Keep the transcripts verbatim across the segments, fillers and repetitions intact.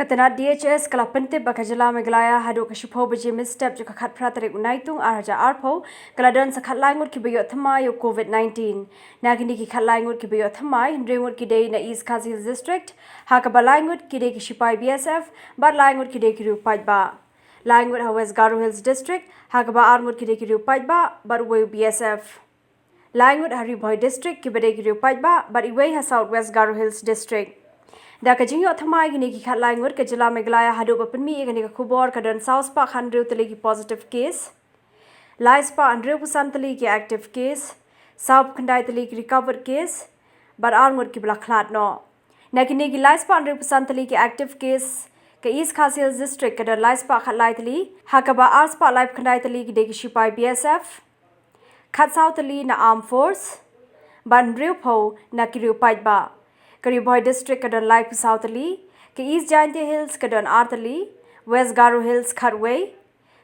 Ka tnad D H S ka la pyntip ba ka jylla Meghalaya haduh ka shiphew baje mynstep jong ka khatphra tarik u Naitung arhajar arphew ka la don sa khatlai ngut kiba ïoh thymmai ïa u COVID nineteen. Na kine ki khatlai ngut kiba ïoh thymmai, hynriew ngut ki dei na East Khasi Hills District, ha kaba lai ngut ki dei ki shipai B S F bad lai ngut ki dei ki riew paidbah. Lai ngut ha West Garo Hills District, ha kaba ar ngut ki dei ki riew paidbah bad uwei u B S F. Lai ngut ha Ri Bhoi District kiba dei ki riew paidbah bad iwei ha South West Garo Hills District. Da ka jingïoh thymmai kine ki khatlai ngut, ka jylla Meghalaya haduh ba pynmih ïa kane ka khubor ka don saw spah khathynriew tylli ki positive case, lai spah hynriewphew san tylli ki active case, sawphew khyndai tylli ki recovered case bad ar ngut kiba la khlad noh. Na kine ki lai spah hynriewphew san tylli ki active case, ka East Khasi Hills District ka don lai spah khatlai tylli, ha kaba ar spah laiphew khyndai tylli ki dei ki shipai B S F, khatsaw tylli na Armed Force bad hynriewphew na ki riew paidbah. Ka Ri Bhoi District ka don laiphew saw tylli, ka East Jaintia Hills ka don ar tylli, West Garo Hills khatwei,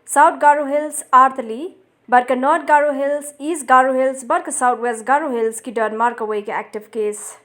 South Garo Hills ar tylli, bad ka North Garo Hills, East Garo Hills bad ka South West Garo Hills ki don markawei ki active case.